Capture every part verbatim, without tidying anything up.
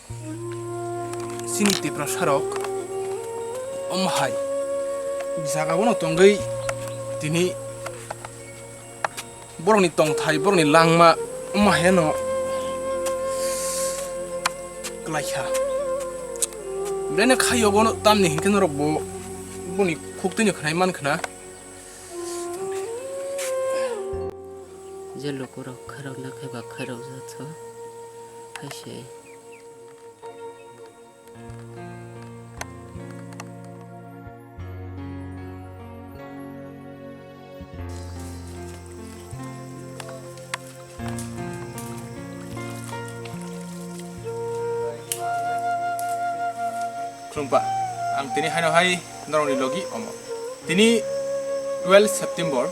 Chini Tiprasa rok omo hai jaga bono tongwi tini borokni tongthai, borokni langma omo hai no klaikha. Belai no khayogo no tamni hinkhe norok bo boni khuktwino khnai mankha na. Je lukurok khairokna khe ba khairokjaktho, hai se. Khulumpa, ang tini haino hai norokni logi omo. Tini twelve September,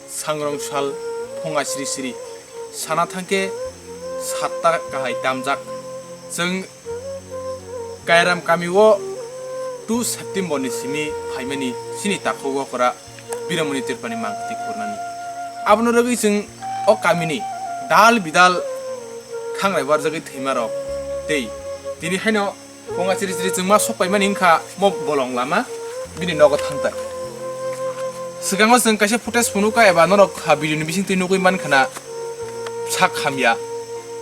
sangrong sal phunga sri sri, sana thangkhe satta kahai damjak. Chwng Kairam kami o two September ni simi phaimani chini takhuk okra Biramoni Tripurani mangtwi khurnani. Abono rwgwi chwng o kamini dal bidal khangrai warjagwi thwimarok tei tini haino phunga chiri chiri chwngma sok paimani wngkha mo bolong lama bini nogo thangtai. Swkango chwng kaisa footage phunukha eba norok ha video ni bisingtwi nugwi mankha na. Sak hamya,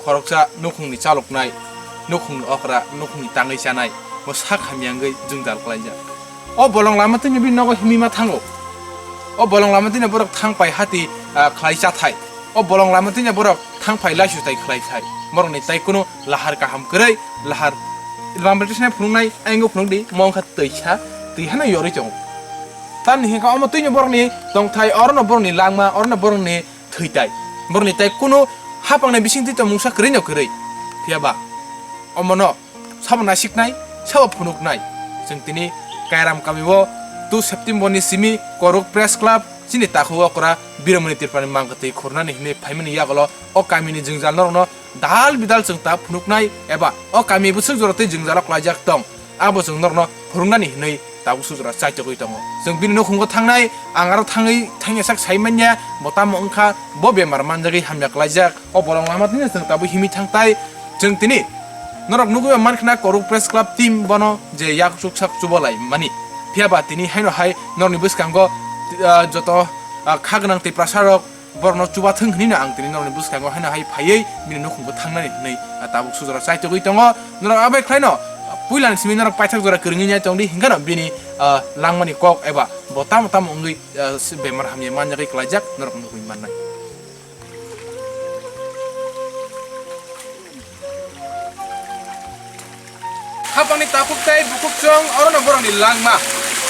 khoroksa nukhungni chaloknai, nukhungni okra, nukhungni tangwi chanai, bo sak hamya wngwi jwngjal khlaijak. O bolong lama twino bini nogo himwi ma thango. O bolong lama twino borok thang pai hati, ah, khlai chathai. O bolong lama twino borok thang pai laisu tai khlai thai. Borokni tai kunu lahar kaham kwrwi, lahar lama tisne phunuknai, aingo phunukdi, mo wngkha twisa, twi hano yorwi tongo. Tamni hinkha omo twino borokni tongthai, orono borokni langma, orono borokni thwi tai. Borokni tai kunu hapangni bisingtwi tong mungsa kwrwi no kwrwi. Phiya ba omono sabo naisiknai, sabo phunuknai. Chwng tini Kairam kami o two September ni simi Koruk Press Club chini takhuk okra Biramoni Tripurani mangtwi khurnani hinwi phaimani yagulo o kamini jwngjal norokno dal bidal chwng ta phunuknai eba o kami bwswk jora tei jwngjalo klaijak tong. Abo chwng norokno phwrwngnani hwnwi tabuk sujra chaitogwi tongo. Chwng bini nukhungo thangnai, ang aro thangwi thangya sak sai manya, bo tamo wngkha, bo bemar manjagwi hamya klaijak, o bolong lama tini chwng tabuk himwi thangtai. Chwng tini norok nugwi mankha na Koruk Press Club team bono je yak chuksak chubalai mani. Phiya ba tini haino hai norokni bwskango, ah, joto, ah, kha gwnang Tiprasa rok borokno chubathwng hwnwi no ang tini norokni bwskango haino hai phaiwi bini nukhungo thangnani hwnwi, ah, tabuk sujra chaitogwi tongo. Norok abai khlaino, ah, puilani simi norok paithak jora kwrwngwi nai tongdi, hinkheno bini, ah, langmani kok eba bo tamo tamo wngwi, ah, bemar hamya manjagwi klaijak norok nugwi mannai. Hapangni takhuk tei bukhuk chwng orono borokni langma.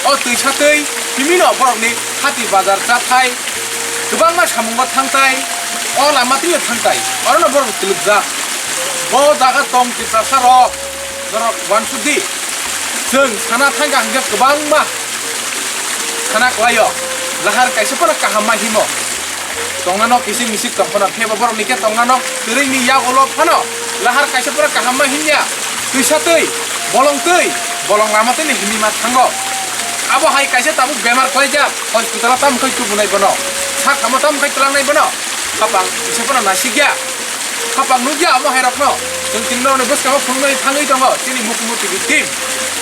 O twisa twi himino borokni hati bazar chathai kwbangma samungo thangtai, o lama twino thangtai, orono borok twlwkjak. Bo jaga tong Tiprasa rok, norok uansukdi. Chwng sana thangkha hwnkhe kwbangma sana klaio. Lahar kaisa phano kaham ma himo. Tongnano kisik misik tong phano, phiyaba borokni khe tongnano kwrwini yagulo phano lahar kaisa phano kaham ma hinya. Twisa twi, bolong twi, bolong lama twino himwi ma thango. Abo hai kaisa tabuk bemar khlaijak, hospital-o tamo khai tubunai bono, sak hamo tamo khai twlangnai bono, hapang kisa phano nasikya. Hapang nukya omo hai rokno. Chwng tini norokni bwskango phunuknani thangwi tongo chini Mukumu T V team.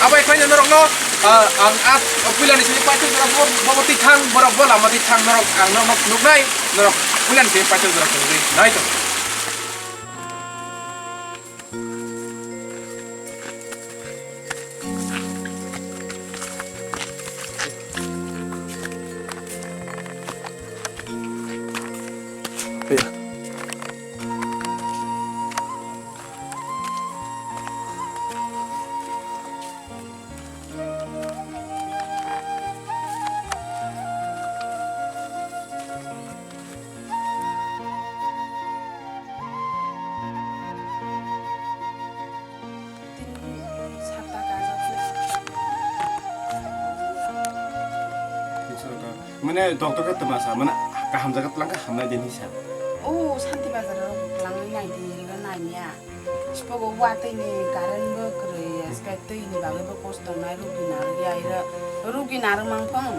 Abo hai khlaino norokno, ah, ang a puilani simi paithak jora bo, bo twi thang, borok bo lama twi thang, norok ang norokno phunuknai, norok puilani simi paithak jora phunuknai nai tongo. Mane doctor khe twma sa, mane kaham jaga twlang khe hamnai din hinwi sa. O Santi Bazar o twlangwi nai di, iro naimya. Sipogo watwi ni current bo kwrwi, aske twi ni bagwi bo kosto tongnai, rugi narwkya, iro rugi narwk mang phang,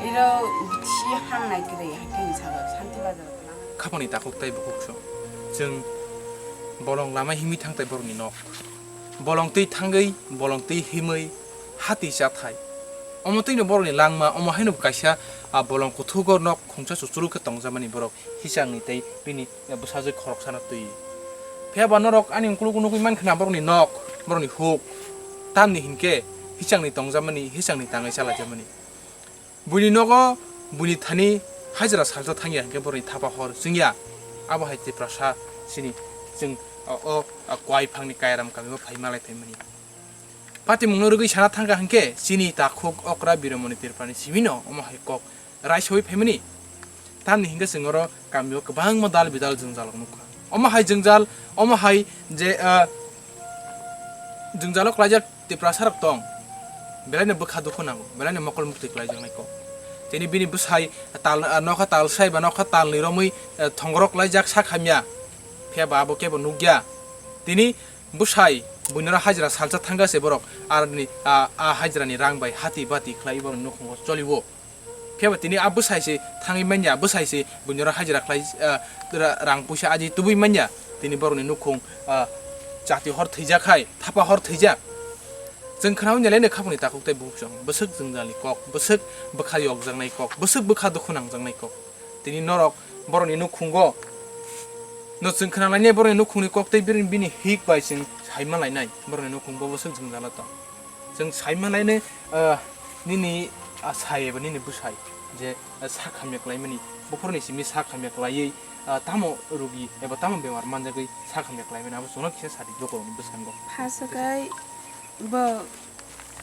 iro bithi hamnai kwrwi, hai khe hinwi sa Santi Bazar o twlang. Khapangni takhuk tei bukhuk song. Chwng bolong lama himwi thang tai borokni nok. bolong twi thangwi, bolong twi himwi, hati chathai. Omo twino borokni langma, omo haino kaisa, ah, bolong kuthugo nok khungsa chuchuluk khe tongjamani borok hichangni tei bini, eh, bwsajwk khoroksano twi. Phiya ba norok ani ukuluk nugwi mankha na borokni nok, borokni huk, tamni hinkhe hichangni tongjamani, hichangni tangwi chalaijamani. Buini nogo buini thani hajra salsa thangya hinkhe borokni thapa hor chwngya. Abo hai Tiprasa chini chwng o, o, o kwai phangni Kairam kamio phai malai phaimani. Patimungno rwgwi sana thangkha hinkhe chini takhuk okra Biromoni Tripurani simino omo hai kok raisawi phaimani. Tamni hinkhe chwng oro kamio kwbangma dal bidal jwngjal nukha. Omo hai jwngjal, omo hai je, ah, jwngjalo klaijak Tiprasa rok tong, belaino bwkha dukhu nango, belaino mokol muktwi klaijaknai kok. Tini bini bwsai tal, ah, nokha tal sai ba nokha talni romwi, eh, thongorok laijak sak hamya, phiya ba abo kebo nukya. Tini bwsai buinoro hajra salsa thangkha se borok, aroni, ah, ah, hajrani rang bai hati bati khlai borokni nukhungo choliwo. Phiya ba tini a bwsai se thangwi manya, bwsai se buinoro hajra khlai, ah, ra-, rang puisa aji tubui manya. Tini borokni nukhung, ah, chati hor thwijak hai, thapa hor thwijak. Chwng khnaui nai laino khapangni takhuk tei bukhuk chwng bwswk jwngjalni kok, bwswk bwkha yokjaknai kok, bwswk bwkha dukhu nangjaknai kok. Tini norok borokni nukhungo no chwng khna lainai borokni nukhungni kok tei bini, bini hik bai chwng saima lainai borokni nukhung bo bwswk jwngjalo tong. Chwng saima lainai, ah, nini, ah, sai eba nini bwsai je, ah, sak hamya klaimani, buphurni simi sak hamya klaiwi, ah, tamo rugi eba tamo bemar manjagwi sak hamya klaimani abo chwngno kisa sadi jokorokni bwskango. Phasakai bo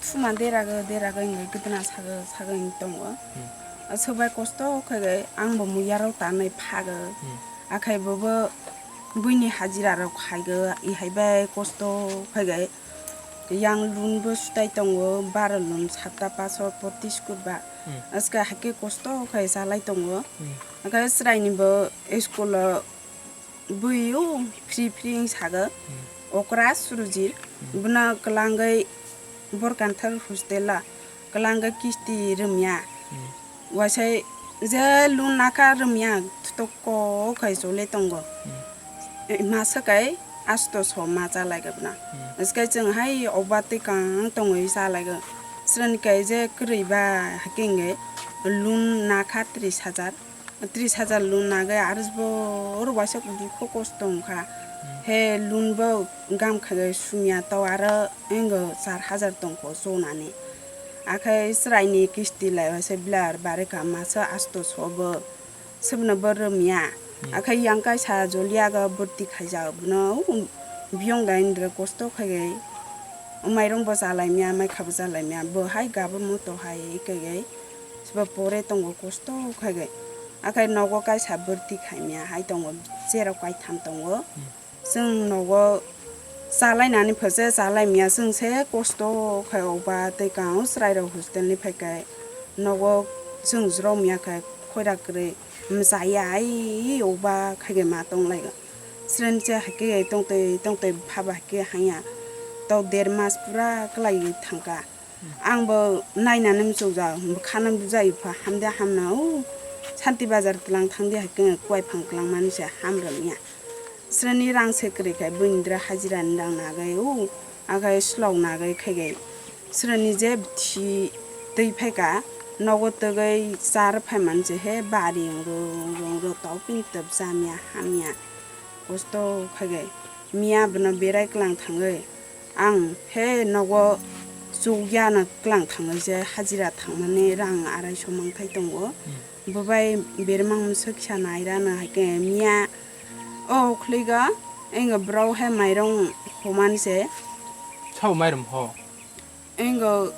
thuma derago, derago hinwi gwdwna sago, sago hinwi tongo. Hmm. Aswk bai kosto khagai ang bo muyarok tanwi phago. Hmm. Akhai bobo buini hajira rok khaigo, ihai bai kosto khagai. Yang loan bo sutai tongo, baro loan satta paso potis kurba. Hmm. Aska hake kosto khai salai tongo. Hmm. Akhai chwraini bo school o bui o free free wng sago. Hmm. Okra Surujit. Hmm. Bono kwlangwi Borkanthar hostel o kwlangwi kisti rwmya. Hmm. Waisai je loan nakha rwmya, toko khai chole tongo. Hmm. Masa kai asto so ma chalai gabna. Hmm. Askai chwng hai oba twi kang tongwi chalai go. Srani kai je kwrwi ba hakenge loan nakha tris hajar. Tris hajar loan nagwi aro bo oro waisa dukho kosto wngkha. Hmm. He loan bo gam khagai sumya to aro engo char hajar tongkho chonani. Akhai chwraini kisti lai waisa bilar barikha masa asto so bo. Sebno bo rwmya. Hmm. Akhai yang kaisa joliago bwrti khaijak bono biyong dai indre kosto khaigai. Mairung bo chalaimya, maikha bo chalaimya, bo hai gabur muto hai kaigai. Seba pore tongo kosto khaigai. Akhai nogo kaisa bwrti khaimya hai tongo, cherok kaitham tongo. Hmm. Chwng nogo chalainani phoje chalaimya, chwng se kosto khai oba tei kang o chwrairok hostel ni phaikai nogo chwng jromya khai khoira kwrwi mchaya ai oba khaigai ma tonglaigo. Sren se haike tongtwi tongtwi phaba haike hanya tok der mas pura kwlaiwi thangka. Ang bo nainani muchukjak, bwkhano bujai pha, hamde hamna, o Santi Bazar tlang thangdi hai khe kuai phang kwlangmani se ham rwmya. Sreni rang se kwrwi khai buini dra hajira ni rang nagai, o agai slok nagai khaigai. Sreni je bthi twi phaika, nogo twgwi char phaimani se he bari rung rung rung topin twp chamya hamya. Kosto khaigai. Miya bono berai kwlang thangwi. Ang he nogo chukya no kwlang thangwi je hajira thangmani rang arai so mangthai tongo. Hmm. Bo bai bermang mswk sa naira no hai khe miya o khwlwigo engo bwrok he mairung humani se. Sabo mairum ho? Engo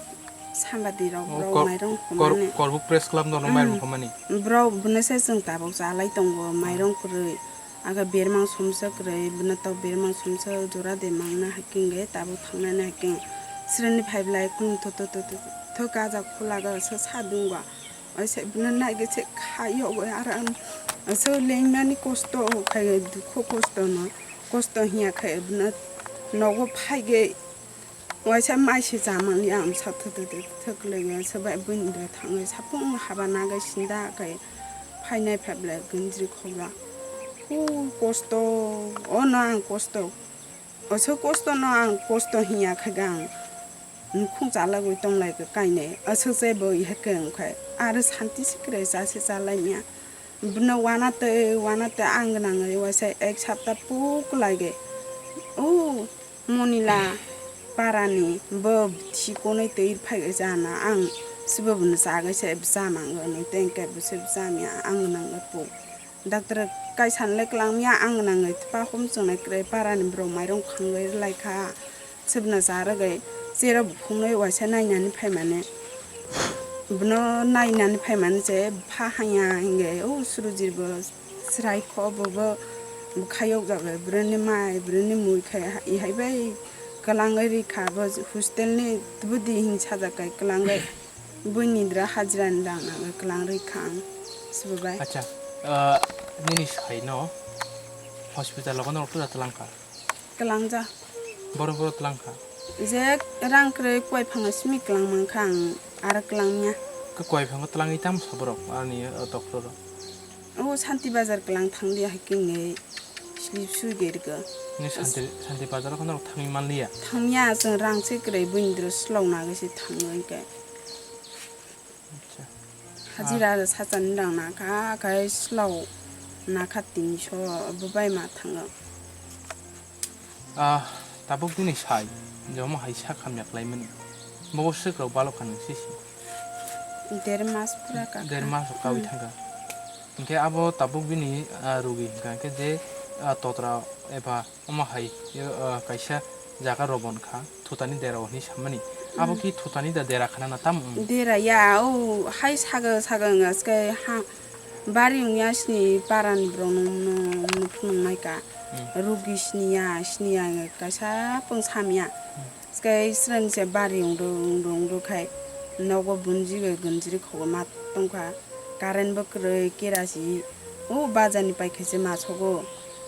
sambadi rok O, bwrok kor-, mairung kor-, humani. Korbuk Press Club no Hmm. mairum humani. Bwrok bwno se chwng tabuk chalai tongo mairung kwrwi. Aga bermang sumsok kwrwi, bwno tok bermang sumsok jora de mangna hai khe tabuk thangnani hai khe sreni phai belai khulum tho tho tho tho tho gajak khulago se sa dungba. Waisa bwno naigwi se kha yogo aram se lengmani kosto khai dukhu kosto no kosto hiya khai bwno nogo phaigwi. Waisa mai se chamani ang sa thwk thwk thwk thwk laiya se bai buini bwrwi thangwi sapung haba nagai sinda kai phainai phaibla gunjri khobra. Hu kosto, ono ang kosto. Aswk kosto no ang kosto hinya khe ang nukhung chalagwi tonglai khe kainwi. Aswk se bo ihe khe wngkhe aro santi se kwrwi cha se chalaimya. Bono wana twi wana twi ang nangwi waisa ek sapta puklai khe. O Monila parani bo thikonwi twi phai jana ang sibo bono chagwi se bwsa mango nwi tengke bwse bwsa mya ang nangwi pu. Doctor kaisa le kwlangmya ang nangwi tpa hum chwngnai kwrwi parani borok mairung khangwi rwlai kha. Sebna cha rwgwi cherok bukhuknwi waisa nainani phaimani. Bono nainani phaimani se bupha hanya hinwi o Surujir bo chwrai kho bo bo bwkha yokjagwi bwrwini mai bwrwini mui khai ihai bai kwlangwi rikha bo hostel ni tubudi hing sajak kai kwlangwi. Buini dra hajira ni rang nangwi kwlang rwi kha ang, sibo bai. Acha, ah, nini sai no hospital o norok tuda twlang kha? Kwlang ja. Boro boro twlang kha? Je rang kwrwi kwai phang simi kwlang man kha ang, aro kwlang ya. Khe kwai phang twlang i tam sa borok ani, ah, doctor rok? O Santi Bazar kwlang thang di hai khe nge slip sui ge rwgo. Ni Santi, Santi Bazar o norok thangwi man liya? Thang ya, chwng rang se kwrwi buini dra slok nagwi se thang nai khe. Acha. Hajira ah. Sachani rang nakha, khai slow nakha tinso, bo bai ma thango. Ah, tabuk bini sai, jomo hai sak hamya khlaimani. Bobo swk rok balok kha nung sisi. Der mas pura ka. Der mas rok kawi hmm. Thangkha. Hinkhe abo tabuk bini, ah, rugi hinkha hinkhe je, ah, totra eba Omo hai, yo, ah, kaisa jaga robon kha, thutani dera o hinwi sammani. Abo hmm. Ki thutani da dera khana na tamo wng? Dera ya, o hai saga saga wng aske ha bari wng ya sini parani borok no, no, no phunuk nai ka. Hmm. Rugi sini ya, sini ya wng kaisa pung sam ya. Hmm. Aske srani se bari wng do, wng do, wng do khai nogo bunji bai gunjri khogo ma tong kha. Current bo kwrwi, kerasi o bazar ni pai khe se ma sogo.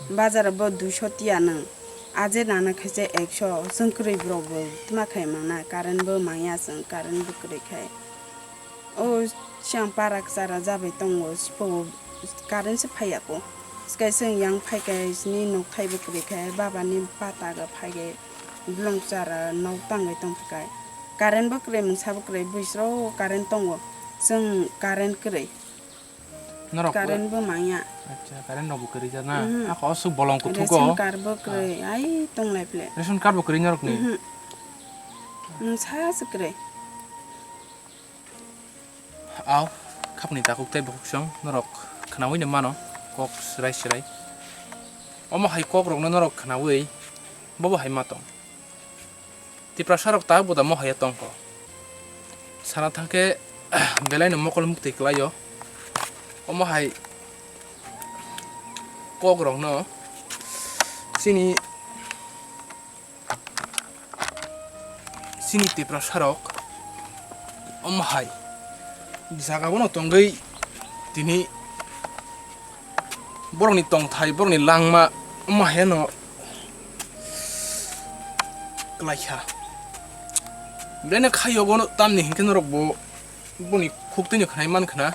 Bazar o bo duiso tiya nung. Aje nana khe se ekso. Chwng kwrwi borok bo tma khai mangna. Current bo mangya chwng, current bo kwrwi khai. O siang para kwchara jabai tongo, sipogo current se phaiya ko. Skai chwng yang phai khe sini nokthai bo kwrwi khai, baba ni pata ga phai khe. Bolong kwchara nok tangwi tong phi kai. Current bo kwrwi, mungsa bo kwrwi, bwswk current tongo. Chwng current kwrwi. Norok current bo mangya. Acha, current rok bo kwrwi jak na? Mhm. Ako aswk bolong kuthuk o. Ration card bo kwrwi, ah. Ai tong lai phle. Ration card bo kwrwi norok ni? Mhm. Mungsa se kwrwi. Aw, khapni takhuk tei bukhuk song norok khnaui no mano, kok swrai swrai. Omo hai kok rok no norok khnaui, bobo hai ma tong. Tiprasa rok ta bo da mohai ya tong kho. Sana thang khe belai no mokol mukti kwlai o. Omo hai kok rok no chini Chini Tiprasa rok omo hai jaga bono tongwi tini borokni tongthai, borokni langma omo hai no kwlaikha. Belai no khayogo tamni hinkhe norok bo boni khuk twi no khnai man khna.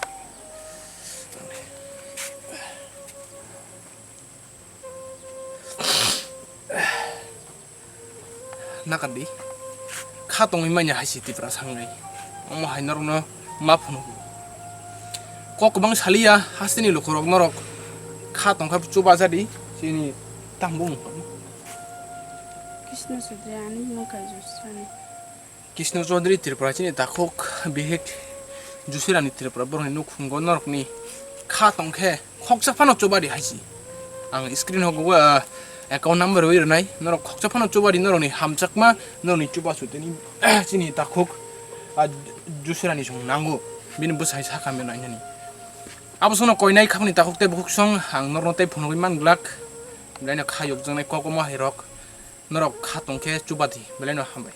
Nakar di. Kha tongwi manya hai si Tiprasa wngwi. Omo hai norokno ma phunugo. Kok kwbang saliya hasteni lukurok norok kha tongkha chubaja di chini tamo mung. Krishna Chaudhary ani mung kaijo sani. Krishna Chaudhary Tripura chini takhuk bihik Jusirani Tripura borokni nukhungo norokni kha tongkhe khoksa phano chubadi hai si. Ang screen o, ah, account number rwi rwnai, norok khoksa phano chubadi norokni hamjakma, norokni chubachu tini chini takhuk, ah, Jusirani song nango, bini bwsai sakha meno ainani. Abo sono koinai khakni takhuk tei bukhuk song ang norokno tei phunugwi man glak, belai no kha yokjaknai kok omo hai rok, norok kha tongkhe chubadi, belai no hambai.